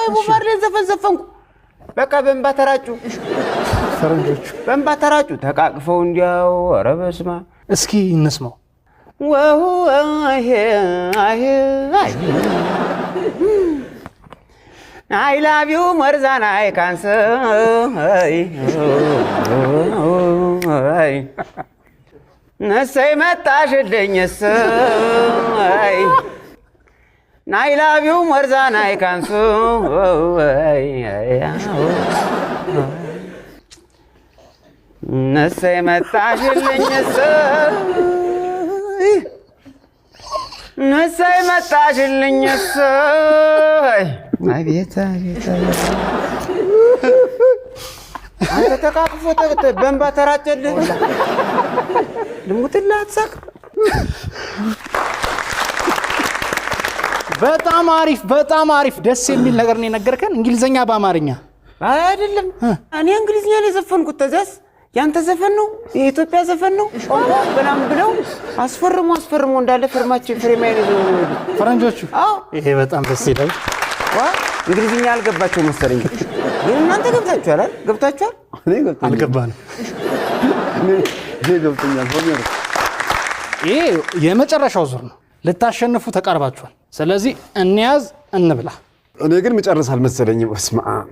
የቦብ ማርሌን ዘፈን ዘፈንኩ። በቃ በእንባ ተራጩ። ፈረንጆቹ። በእንባ ተራጩ ተቃቅፈው እንዲያው፣ ኧረ በስመ አብ። እስኪ እንስማው። ወሁ አይ አይ አይ፣ I love you more than I can say፣ እሰይ መጣሽልኝ እሰይ፣ I love you more than I can say፣ እሰይ መጣሽልኝ እሰይ፣ እሰይ መጣሽልኝ እሰይ። አቤት አቤት አቤት! አንተ ተቃቅፎ በእንባ ተራጨልህ። ልሙትልህ፣ አትሳቅ። በጣም አሪፍ፣ በጣም አሪፍ። ደስ የሚል ነገር ነው የነገርከን። እንግሊዘኛ በአማርኛ። አይደለም፣ እኔ እንግሊዝኛ ነው የዘፈንኩት። ተዛስ ያንተ ዘፈን ነው፣ የኢትዮጵያ ዘፈን ነው ቋንቋ ምናምን ብለው አስፈርሞ አስፈርሞ እንዳለ ፊርማቸው ፍሬማዬን ይዘው ነው የሄዱት። ፈረንጆቹ። አዎ። ይሄ በጣም ደስ ይላል። ዋ፣ እንግሊዝኛ አልገባቸው መሰለኝ። ግን እናንተ ገብታችኋል አይደል? ገብታችኋል? እኔ ገብቶኛል። አልገባንም። እኔ ገብቶኛል። ሆሜር። ይሄ የመጨረሻው ዙር ነው። ልታሸንፉ ተቃርባችኋል። ስለዚህ እንያዝ እንብላ። እኔ ግን ምጨርስ አልመሰለኝም። በስመ አብ።